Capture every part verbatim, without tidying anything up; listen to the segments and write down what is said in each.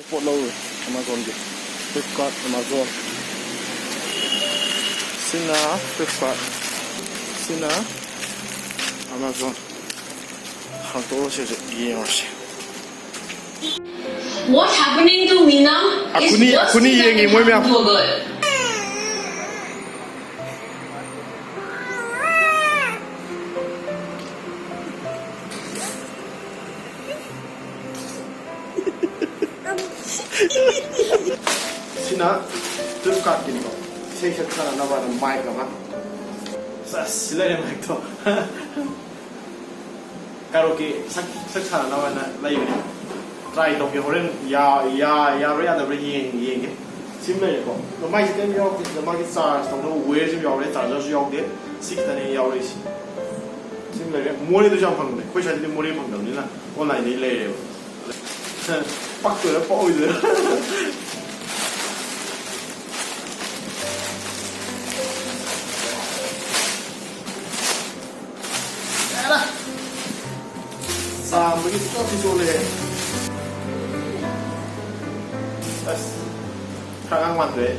ꯄꯣꯠ ꯂꯧꯔꯨꯔꯦ ꯑꯦꯃꯥꯖꯣꯟꯒꯤ꯫ Flipkart, Amazon. ꯁꯤꯅ ꯐ꯭ꯂꯤꯞꯀꯥꯔꯠ, ꯁꯤꯅ ꯑꯦꯃꯥꯖꯣꯟ꯫ ꯍꯥꯡꯇꯣꯛꯑꯁꯤ ꯍꯧꯖꯤꯛ ꯌꯦꯡꯉꯨꯔꯁꯤ꯫ What happening to Minam is ꯑꯀꯨꯅꯤ, worse ꯑꯀꯨꯅꯤ thing that ꯌꯦꯡꯉꯤ can ꯃꯣꯏ ꯃꯌꯥꯝ꯫ Happen to a girl. ꯁꯤꯅ ꯐ꯭ꯂꯤꯞꯀꯥꯔꯠꯀꯤꯅꯤꯀꯣ꯫ ꯏꯁꯩ ꯁꯛ ꯁꯥꯟꯅꯅꯕ ꯑꯗꯨꯝ ꯃꯥꯏꯛ ꯑꯃ꯫ ꯁꯦꯁ, ꯁꯤ ꯂꯩꯔꯦ ꯃꯥꯏꯛꯇꯣ꯫ ꯀꯥꯔꯣꯀꯦ ꯁꯛ, ꯁꯛ ꯁꯥꯟꯅꯅꯕꯅ ꯂꯩꯕꯅꯦ꯫ ꯇ꯭ꯔꯥꯏ ꯇꯧꯒꯦ ꯍꯣꯔꯦꯟ ꯌꯥ-, ꯌꯥ-, ꯌꯥꯕ꯭ꯔꯥ ꯌꯥꯗꯕ꯭ꯔꯥ ꯌꯦꯡ-, ꯌꯦꯡꯒꯦ꯫ ꯁꯤꯃ ꯂꯩꯔꯦꯀꯣ꯫ ꯑꯗꯣ ꯃꯥꯏꯁꯦ ꯀꯔꯤꯝ ꯌꯥꯎꯔꯛꯇꯦ꯫ ꯁꯤꯗ ꯃꯥꯒꯤ ꯆꯥꯔꯖ ꯇꯧꯅꯕ ꯋꯦꯌꯔꯁꯨ ꯌꯥꯎꯔꯦ, ꯆꯥꯔꯖꯔꯁꯨ ꯌꯥꯎꯗꯦ꯫ ꯁꯤ ꯈꯛꯇꯅꯦ ꯌꯥꯎꯔꯛꯏꯁꯦ꯫ ꯁꯤꯃ ꯂꯩꯔꯦ꯫ ꯃꯣꯔꯦꯗꯁꯨ ꯌꯥꯝ ꯐꯪꯕꯅꯦ꯫ ꯑꯩꯈꯣꯏ ꯁ꯭ꯋꯥꯏꯗꯗꯤ ꯃꯣꯔꯦ ꯐꯪꯗꯕꯅꯤꯅ ꯑꯣꯟꯂꯥꯏꯟꯗꯒꯤ ꯂꯩꯔꯦꯕ꯫ ꯄꯛꯇꯣꯏꯔꯥ ꯄꯛꯑꯣꯏꯗꯣꯏꯔꯥ? ꯌꯥꯔꯦ꯫ ꯆꯥꯝꯕꯒꯤ ꯄꯨꯡꯆꯣꯠꯇꯤ ꯆꯣꯠꯂꯦ꯫ ꯑꯁ, ꯈꯔ ꯑꯉꯥꯡ ꯃꯥꯟꯗ꯭ꯔꯦ꯫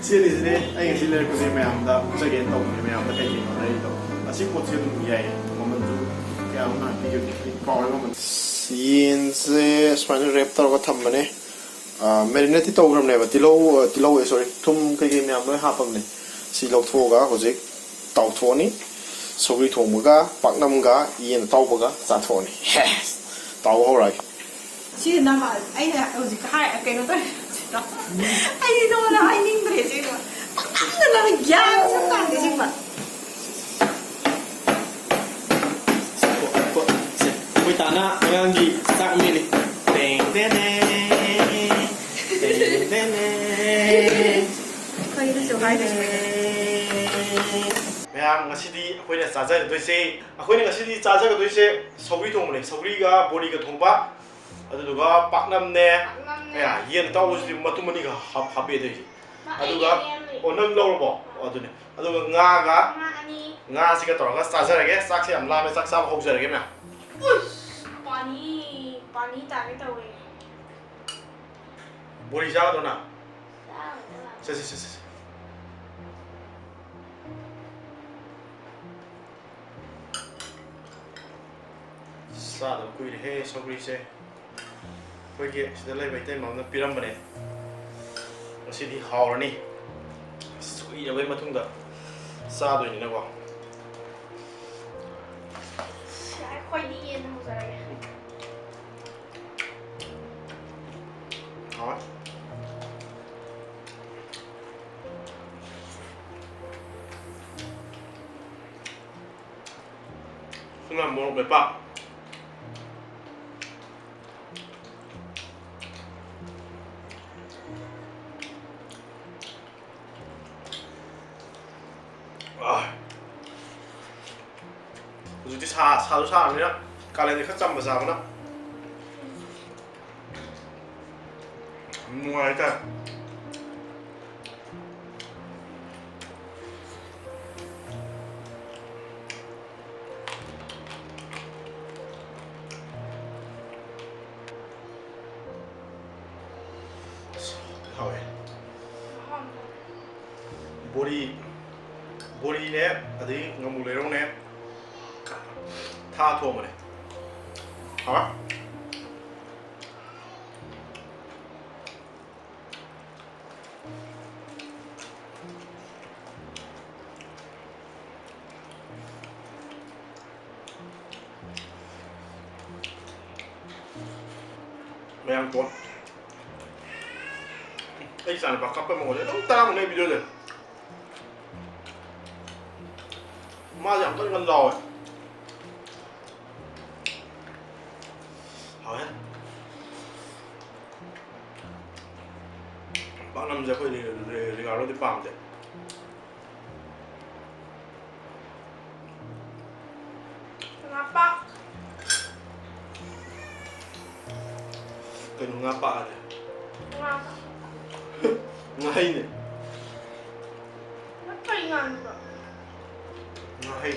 ꯁꯤꯅꯤꯁꯤꯅꯦ ꯑꯩ ꯉꯁꯤ ꯂꯩꯔꯛꯄꯁꯦ ꯃꯌꯥꯝꯗ ꯎꯠꯆꯒꯦꯅ ꯇꯧꯕꯅꯦ꯫ ꯃꯌꯥꯝꯗ ꯀꯩ ꯀꯩꯅꯣ ꯂꯩꯔꯤꯗꯣ꯫ ꯑꯁꯤ ꯄꯣꯠꯁꯦ ꯑꯗꯨꯝ ꯌꯥꯏꯌꯦ꯫ ꯃꯃꯜꯁꯨ ꯀꯌꯥꯃꯨꯛ ꯅꯍꯥꯟ ꯄꯤꯈꯤꯕꯅꯦ ꯑꯩ ꯀꯥꯎꯔꯦ ꯃꯃꯜ꯫ ꯌꯦꯟꯁꯦ ꯁꯨꯃꯥꯏꯅ ꯔꯦꯞ ꯇꯧꯔꯒ ꯊꯝꯕꯅꯦ꯫ ꯃꯦꯔꯤꯅꯦꯠꯇꯤ ꯇꯧꯈ꯭ꯔꯕꯅꯦꯕ꯫ ꯇꯤꯜꯍꯧ, ꯇꯤꯜꯍꯧ, ꯁꯣꯔꯤ, ꯊꯨꯝ ꯀꯩꯀꯩ ꯃꯌꯥꯝ ꯂꯣꯏ ꯍꯥꯞꯄꯕꯅꯦ꯫ ꯁꯤ ꯂꯧꯊꯣꯛꯑꯒ ꯍꯧꯖꯤꯛ ꯇꯥꯎꯊꯣꯛꯑꯅꯤ꯫ ꯁꯧꯒ꯭ꯔꯤ ꯊꯣꯡꯕꯒ ꯄꯥꯛꯅꯝꯒ ꯌꯦꯟ ꯑꯇꯥꯎꯕꯒ ꯆꯥꯊꯣꯛꯑꯅꯤ꯫ ꯍꯦꯁ! ꯇꯥꯎꯕ ꯍꯧꯔꯛꯑꯒꯦ꯫ ꯁꯤ ꯅꯃ-, ꯑꯩꯅ ꯍꯧꯖꯤꯛ ꯍꯥꯏ, ꯀꯩꯅꯣ ꯇꯧꯔꯦ꯫ ꯑꯩꯗꯤ ꯅꯉꯣꯟꯗ ꯍꯥꯏꯅꯤꯡꯗ꯭ꯔꯦ ꯑꯁꯦꯡꯕ꯫ ꯄꯪꯇꯝꯗ ꯅꯪ ꯒ꯭ꯌꯥꯟ ꯁꯨꯝ ꯇꯥꯗꯦ ꯑꯁꯦꯡꯕ꯫ ꯁꯦ, ꯑꯩꯈꯣꯏ ꯇꯥꯅ ꯑꯉꯥꯡꯒꯤ ꯆꯥꯛ ꯃꯦꯠꯂꯤ꯫ ꯇꯦꯡ ꯇꯦꯡ ꯇꯦꯡ, ꯇꯦꯡ ꯇꯦꯡ ꯇꯦꯡ꯫ ꯀꯩꯅꯣ ꯁꯤꯕꯨ ꯍꯥꯏꯗꯣꯏꯁꯤꯕꯣ? ꯃꯌꯥꯝ, ꯉꯁꯤꯗꯤ ꯑꯩꯈꯣꯏꯅ ꯆꯥꯖꯒꯗꯣꯏꯁꯦ, ꯑꯩꯈꯣꯏꯅ ꯉꯁꯤꯗꯤ ꯆꯥꯖꯒꯗꯣꯏꯁꯦ ꯁꯧꯒ꯭ꯔꯤ ꯊꯣꯡꯕꯅꯦ꯫ ꯁꯧꯒ꯭ꯔꯤꯒ ꯕꯣꯔꯤꯒ ꯊꯣꯡꯕ, ꯑꯗꯨꯗꯨꯒ ꯄꯥꯛꯅꯝꯅꯦ꯫ ꯄꯥꯛꯅꯝꯅꯦ꯫ ꯑꯌꯥ, ꯌꯦꯟ ꯑꯇꯥꯎꯕꯁꯤꯗꯤ ꯃꯇꯨꯝ ꯑꯅꯤꯒ ꯍꯥꯞ-, ꯍꯥꯞꯄꯦ ꯑꯗꯨꯏꯁꯦ꯫ ꯃꯥ ꯑꯗꯨꯒ, ꯑꯩꯒꯤ ꯑꯅꯤ ꯑꯃ ꯂꯩ꯫ ꯑꯣ, ꯅꯪ ꯂꯧꯔꯕꯣ? ꯑꯣ, ꯑꯗꯨꯅꯦ꯫ ꯑꯗꯨꯒ ꯉꯥꯒ, ꯉꯥ ꯑꯅꯤ꯫ ꯉꯥꯁꯤꯒ ꯇꯧꯔꯒ ꯆꯥꯖꯔꯒꯦ꯫ ꯆꯥꯛꯁꯦ ꯌꯥꯝ ꯂꯥꯝꯃꯦ, ꯆꯥꯛ ꯆꯥꯕ ꯍꯧꯖꯔꯒꯦ ꯃꯌꯥꯝ꯫ ꯎꯁ! ꯄꯥꯅꯤ, ꯄꯥꯅꯤ ꯇꯥꯒꯦ ꯇꯧꯋꯦ꯫ ꯕꯣꯔꯤ ꯆꯥꯒꯗ꯭ꯔꯣ ꯅꯪ? ꯆꯥꯔꯣꯏꯗ꯫ ꯁꯦ, ꯁꯦ, ꯁꯦ, ꯁꯦ, ꯁꯦ꯫ ꯆꯥꯗꯕ ꯀꯨꯏꯔꯦꯍꯦ ꯁꯧꯒ꯭ꯔꯤꯁꯦ꯫ ꯑꯩꯈꯣꯏꯒꯤ ꯁꯤꯗ ꯂꯩꯕ ꯏꯇꯩꯃ ꯑꯃꯅ ꯄꯤꯔꯝꯕꯅꯦ꯫ ꯉꯁꯤꯗꯤ ꯍꯥꯎꯔꯅꯤ꯫ ꯑꯁ, ꯀꯨꯏꯔꯕꯩ ꯃꯇꯨꯡꯗ ꯆꯥꯗꯣꯏꯅꯤꯅꯀꯣ꯫ ꯑꯩꯈꯣꯏꯗꯤ ꯌꯦꯟ ꯍꯧꯖꯔꯒꯦ꯫ ꯍꯥꯎꯋꯦ꯫ ꯁꯤꯅ ꯃꯣꯔꯣꯛ ꯃꯦꯠꯄ꯫ ꯑꯥ꯫ ꯍꯧꯖꯤꯛꯇꯤ ꯁꯥ-, ꯁꯥꯁꯨ ꯁꯥꯔꯕꯅꯤꯅ ꯀꯥꯂꯦꯟꯗꯤ ꯈꯔ ꯆꯝꯕ ꯆꯥꯕꯅ ꯅꯨꯡꯉꯥꯏ ꯍꯥꯏꯇꯥꯔꯦ꯫ ꯑꯁ, ꯍꯥꯎꯋꯦ꯫ ꯕꯣꯔꯤ, ꯕꯣꯔꯤꯅꯦ, ꯑꯗꯩ ꯉꯥꯃꯨ ꯂꯩꯔꯧꯅꯦ, ꯊꯥ ꯊꯣꯡꯕꯅꯦ꯫ ꯍꯥꯎꯋꯦ꯫ ꯃꯌꯥꯝ ꯇꯣ꯫ ꯑꯩ ꯏꯆꯥꯅꯨꯄꯥ ꯀꯞꯄ ꯃꯈꯣꯟꯁꯦ ꯑꯗꯨꯝ ꯇꯥꯔꯝꯒꯅꯤ ꯑꯩ ꯚꯤꯗꯤꯑꯣꯗ꯫ ꯃꯥꯁꯦ ꯌꯥꯝ ꯀꯟꯅ ꯀꯟꯅ ꯂꯥꯎꯋꯦ꯫ ꯍꯥꯎꯋꯦ꯫ ꯄꯥꯛꯅꯝꯁꯦ ꯑꯩꯈꯣꯏꯗꯤ ꯔꯦ-, ꯔꯦꯒꯥꯔꯣꯗꯤ ꯄꯥꯝꯗꯦ꯫ ꯉꯥꯄꯥꯛ꯫ ꯀꯩꯅꯣ ꯉꯥ ꯄꯥꯛ ꯍꯥꯏꯗꯤ? ꯉꯥ꯫ ꯉꯥꯍꯩꯅꯦ꯫ ꯅꯪ ꯀꯩ ꯉꯥꯅꯣꯕ? ꯉꯥꯍꯩ꯫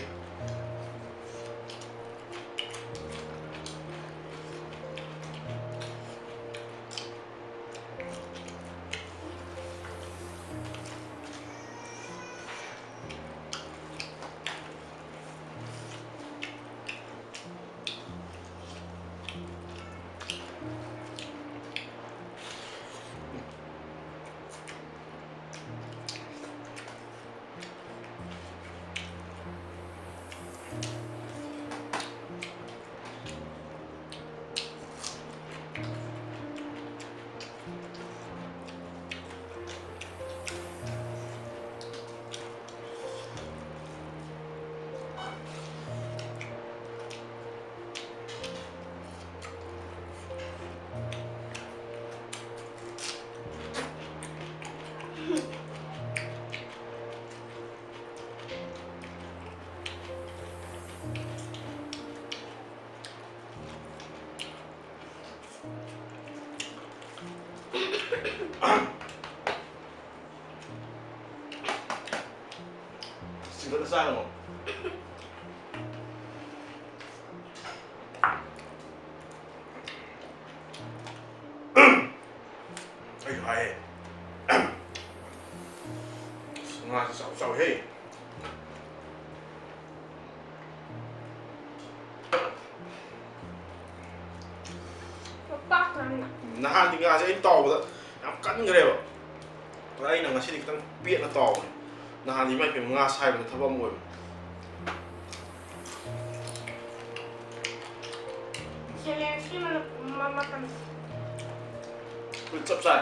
ꯆꯤꯡꯈꯠꯂ ꯆꯥꯔꯨꯔꯣ꯫ ꯑꯩꯁꯨ ꯍꯥꯏꯌꯦ꯫ ꯉꯥꯁꯦ ꯆꯥꯎ ꯆꯥꯎꯍꯦ꯫ ꯅꯍꯥꯟꯗꯤ ꯉꯥꯁꯦ ꯑꯩꯅ ꯇꯥꯎꯕꯗ ꯌꯥꯝ ꯀꯟꯈ꯭ꯔꯦꯕ꯫ ꯑꯗ ꯑꯩꯅ ꯉꯁꯤꯗꯤ ꯈꯤꯇꯪ ꯄꯦꯠꯅ ꯇꯥꯎꯕꯅꯦ꯫ ꯅꯍꯥꯟꯗꯤ ꯏꯃꯥꯏ ꯄꯦꯝꯃ ꯉꯥ ꯁꯥꯏꯕꯗ ꯊꯕꯛ ꯑꯃ ꯑꯣꯏꯕꯅꯦ꯫ ꯆꯦꯂꯦꯟꯖꯀꯤ ꯃꯅꯨꯡ-, ꯃ-, ꯃꯇꯝꯗ꯫ ꯆꯞ ꯆꯥꯏ꯫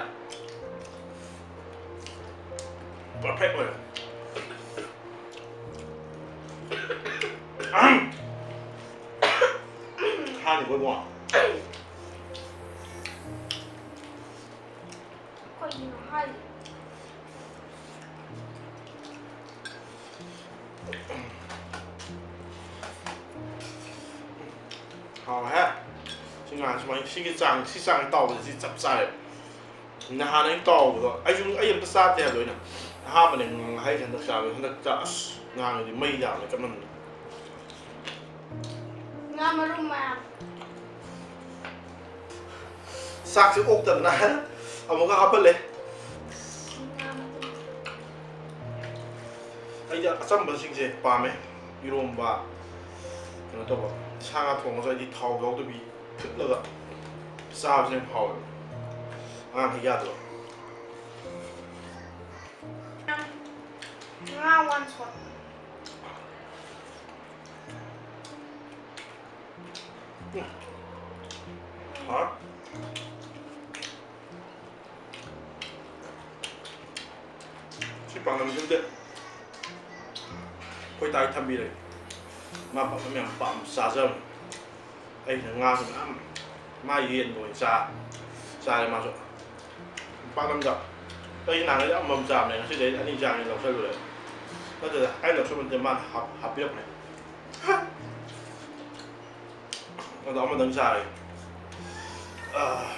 ꯄꯔꯐꯦꯛ ꯑꯣꯏꯔꯦ꯫ ꯍꯥꯟꯅ ꯏꯕꯣꯏꯕꯨ꯫ ꯀꯩꯒꯤꯅꯣ ꯍꯥꯏ? ꯍꯥꯎꯍꯦ꯫ ꯁꯤ ꯉꯥ ꯁꯨꯃꯥꯏꯅ ꯁꯤꯒꯤ ꯆꯥꯡ, ꯁꯤ ꯆꯥꯡ ꯇꯥꯎꯕꯁꯦ ꯁꯤ ꯆꯞ ꯆꯥꯔꯦ꯫ ꯅꯍꯥꯟ ꯑꯩꯅ ꯇꯥꯎꯕꯗꯣ ꯑꯩꯁꯨ, ꯑꯩ ꯑꯝꯇ ꯆꯥꯗꯦ ꯍꯥꯏꯕꯗꯣ ꯑꯩꯅ꯫ ꯑꯍꯥꯟꯕꯅꯦ ꯉꯥꯍꯩꯁꯦ ꯍꯟꯗꯛ ꯆꯥꯕꯗꯣ꯫ ꯍꯟꯗꯛ ꯆꯥ-, ꯑꯁ ꯉꯥꯡꯉꯗꯤ ꯃꯩ ꯌꯥꯝꯃꯦ ꯀꯃꯟꯗ꯫ ꯉꯥ ꯃꯔꯨꯝ ꯃꯌꯥꯝ꯫ ꯆꯥꯛꯁꯦ ꯑꯣꯛꯇꯗꯅ ꯑꯃꯨꯛꯀ ꯍꯥꯞꯄꯜꯂꯦ꯫ ꯉꯥ ꯃꯇꯨꯝ꯫ ꯑꯩꯗꯤ ꯑꯆꯝꯕꯁꯤꯡꯁꯦ ꯄꯥꯝꯃꯦ꯫ ꯏꯔꯣꯝꯕ, ꯀꯩꯅꯣ ꯇꯧꯕ, ꯁꯥ ꯉꯥ ꯊꯣꯡꯉꯁꯨ ꯑꯩꯗꯤ ꯊꯥꯎ ꯌꯥꯎꯗꯕꯤ ꯐꯨꯠꯂꯒ ꯆꯥꯕꯁꯤꯅ ꯌꯥꯝ ꯍꯥꯎꯋꯦꯕ꯫ ꯑꯉꯥꯡꯈꯩ ꯌꯥꯗꯕ꯫ ꯉꯥ one shot꯫ ꯎꯝ꯫ ꯍꯥꯎꯔꯦ꯫ ꯁꯤ ꯄꯥꯛꯅꯝꯁꯤꯝꯗꯤ ꯑꯩꯈꯣꯏ ꯗꯥꯒꯤ ꯊꯝꯕꯤꯔꯒꯦ꯫ ꯃꯥ ꯄꯥꯛꯅꯝ ꯌꯥꯝ ꯄꯥꯝ ꯆꯥꯖꯕꯅꯦ꯫ ꯑꯩꯅ ꯉꯥꯁꯨ ꯃꯌꯥꯝ, ꯃꯥ ꯌꯦꯟꯒ ꯑꯣꯏꯅ ꯆꯥ-, ꯆꯥꯔꯦ ꯃꯥꯁꯨ꯫ ꯄꯥꯛꯅꯝꯗ ꯑꯩ ꯅꯍꯥꯟꯒꯩ ꯑꯃꯃꯝ ꯆꯥꯕꯅꯦ, ꯉꯁꯤꯗꯤ ꯑꯩ ꯑꯅꯤ ꯆꯥꯒꯦꯅ ꯂꯧꯁꯜꯂꯨꯔꯦ꯫ ꯅꯠꯇꯦꯗ, ꯑꯩ ꯂꯧꯁꯜꯂꯨ ꯅꯠꯇꯦ, ꯃꯥꯅ ꯍꯥꯞ-, ꯍꯥꯞꯄꯤꯔꯛꯄꯅꯦ꯫ ꯑꯗꯣ ꯑꯃꯗꯪ ꯆꯥꯔꯦ꯫ ꯑꯥ꯫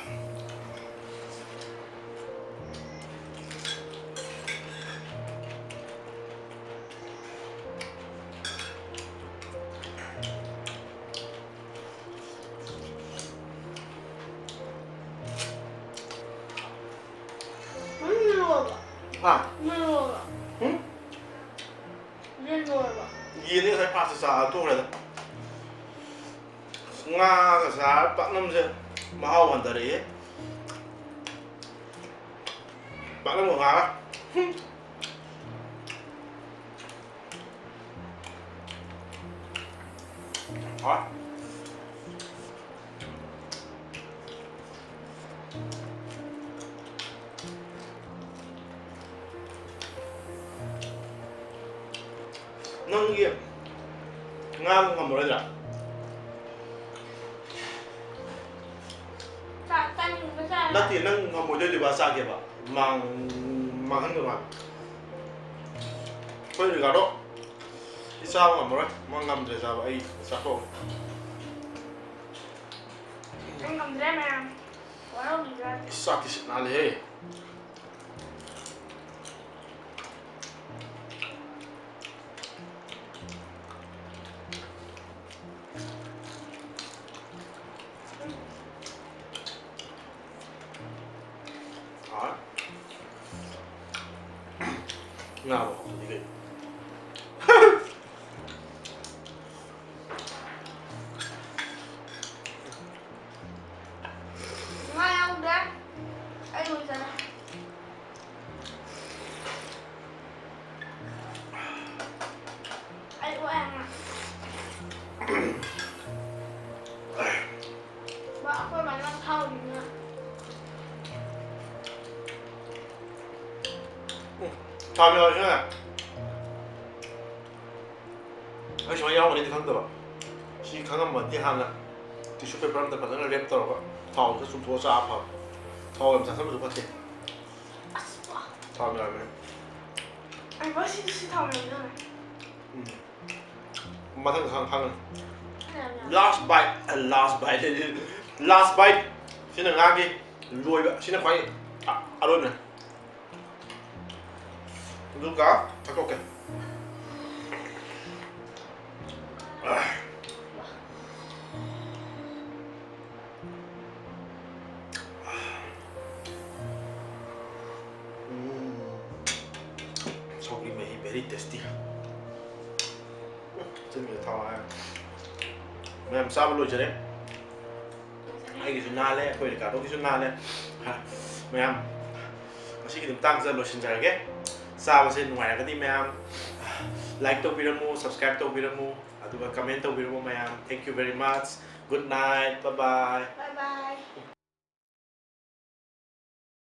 ꯍꯥ? ꯌꯦꯟ ꯂꯣꯏꯔꯕ? ꯎꯝ? ꯌꯦꯟ ꯂꯣꯏꯔꯕ? ꯌꯦꯟꯗꯤ ꯉꯁꯥꯏ ꯐꯥꯁꯇ ꯆꯥꯔ ꯇꯣꯛꯈ꯭ꯔꯦꯗ꯫ ꯉꯥꯒ ꯆꯥꯔ ꯄꯥꯛꯅꯝꯁꯦ ꯃꯍꯥꯎ ꯍꯟꯊꯔꯛꯑꯦ꯫ ꯄꯥꯛꯅꯝꯒ ꯉꯥꯒ꯫ ꯍꯨꯝ꯫ ꯍꯥꯎꯔꯦ꯫ ꯅꯪꯒꯤ ꯉꯥ ꯉꯝꯃꯔꯣꯏꯗ꯭ꯔꯥ? ꯆꯥ-, ꯆꯥꯅꯤꯡꯕ ꯆꯥꯔ꯫ ꯅꯠꯇꯦ, ꯅꯪ ꯉꯝꯃꯣꯏꯗꯣꯏꯗꯤ ꯕꯥ ꯆꯥꯒꯦꯕ꯫ ꯃꯥꯡ-, ꯃꯥꯡꯍꯟꯒꯅꯨ ꯍꯥꯏꯕ꯫ ꯑꯩꯈꯣꯏ ꯔꯤꯒꯥꯔꯗꯣ ꯁꯤ ꯆꯥꯕ ꯉꯝꯃꯔꯣꯏ꯫ ꯃꯥ ꯉꯝꯗ꯭ꯔꯦ ꯆꯥꯕ꯫ ꯑꯩ ꯆꯥꯊꯣꯛꯑꯒꯦ꯫ ꯑꯩ ꯉꯝꯗ꯭ꯔꯦ ꯃꯌꯥꯝ꯫ ꯋꯥꯔꯧꯕꯤꯕ꯭ꯔꯥ? ꯆꯥꯛꯇꯤ ꯁꯤꯠ ꯅꯥꯜꯂꯦꯍꯦ꯫ ꯍꯥꯎꯔꯦ꯫ ꯉꯥ ꯃꯍꯥꯎꯗꯨꯗꯤ ꯀꯩꯅꯣ꯫ ꯉꯥ ꯌꯥꯎꯗꯦ꯫ ꯑꯩ ꯂꯣꯏ ꯆꯥꯔꯦ꯫ ꯑꯩ ꯑꯣꯛꯑꯦ ꯉꯥ꯫ ꯕꯥ, ꯑꯩꯈꯣꯏ ꯃꯥꯅ ꯊꯥꯎ ꯍꯧꯔꯤꯅ꯫ ꯎꯝ, ꯊꯥꯎ ꯌꯥꯎꯔꯤꯁꯤꯅ꯫ ꯑꯩ ꯁꯨꯃꯥꯏꯅ ꯌꯥꯎꯔꯝꯒꯅꯤꯗꯤ ꯈꯪꯗꯕ꯫ ꯁꯤ ꯈꯪꯉꯝꯃꯗꯤ ꯍꯥꯟꯅ tissue paper ꯑꯝꯗ ꯐꯖꯅ wrap ꯇꯧꯔꯒ ꯊꯥꯎꯗ ꯆꯨꯝꯊꯣꯛꯑ ꯆꯥꯕ ꯐꯕ꯫ ꯊꯥꯎ ꯌꯥꯝ ꯆꯥꯁꯟꯕꯁꯨ ꯐꯠꯇꯦ꯫ ꯑꯁ, ꯋꯥ꯫ ꯊꯥꯎ ꯌꯥꯝ ꯌꯥꯝꯃꯦ꯫ ꯑꯩ ꯁꯤ, ꯁꯤ ꯊꯥꯎ ꯌꯥꯝ ꯌꯥꯝꯃꯦ꯫ ꯎꯝ꯫ ꯃꯊꯪ ꯈꯪ-, ꯈꯪꯉꯅꯤ꯫ ꯌꯥꯝ ꯌꯥꯝꯃꯦ꯫ Last bite, last bite, last bite꯫ ꯁꯤꯅ ꯉꯥꯒꯤ ꯂꯣꯏꯕ꯫ ꯁꯤꯅ ꯈ꯭ꯋꯥꯏ ꯑ-, ꯑꯔꯣꯏꯕꯅꯦ꯫ ꯑꯗꯨꯒ ꯊꯛꯇꯣꯛꯀꯦ꯫ ꯎꯝ꯫ Tasty. ꯆꯤꯟꯒꯤꯗ ꯊꯥꯎ ꯍꯥꯏꯔ ꯃꯌꯥꯝ ꯆꯥꯕ ꯂꯣꯏꯖꯔꯦ꯫ ꯑꯩꯒꯤꯁꯨ ꯅꯥꯜꯂꯦ, ꯑꯩꯈꯣꯏ ꯔꯤꯀꯥꯔꯗꯣꯒꯤꯁꯨ ꯅꯥꯜꯂꯦ꯫ ꯃꯌꯥꯝ, ꯉꯁꯤꯒꯤꯗꯤ ꯃꯇꯥꯡꯁꯤꯗ ꯂꯣꯏꯁꯤꯟꯖꯔꯒꯦ꯫ ꯆꯥꯕꯁꯦ ꯅꯨꯡꯉꯥꯏꯔꯒꯗꯤ ꯃꯌꯥꯝ like ꯇꯧꯕꯤꯔꯝꯃꯨ, subscribe ꯇꯧꯕꯤꯔꯝꯃꯨ, ꯑꯗꯨꯒ comment ꯇꯧꯕꯤꯔꯝꯃꯨ ꯃꯌꯥꯝ꯫ Thank you very much. Good night. Bye bye. Bye bye.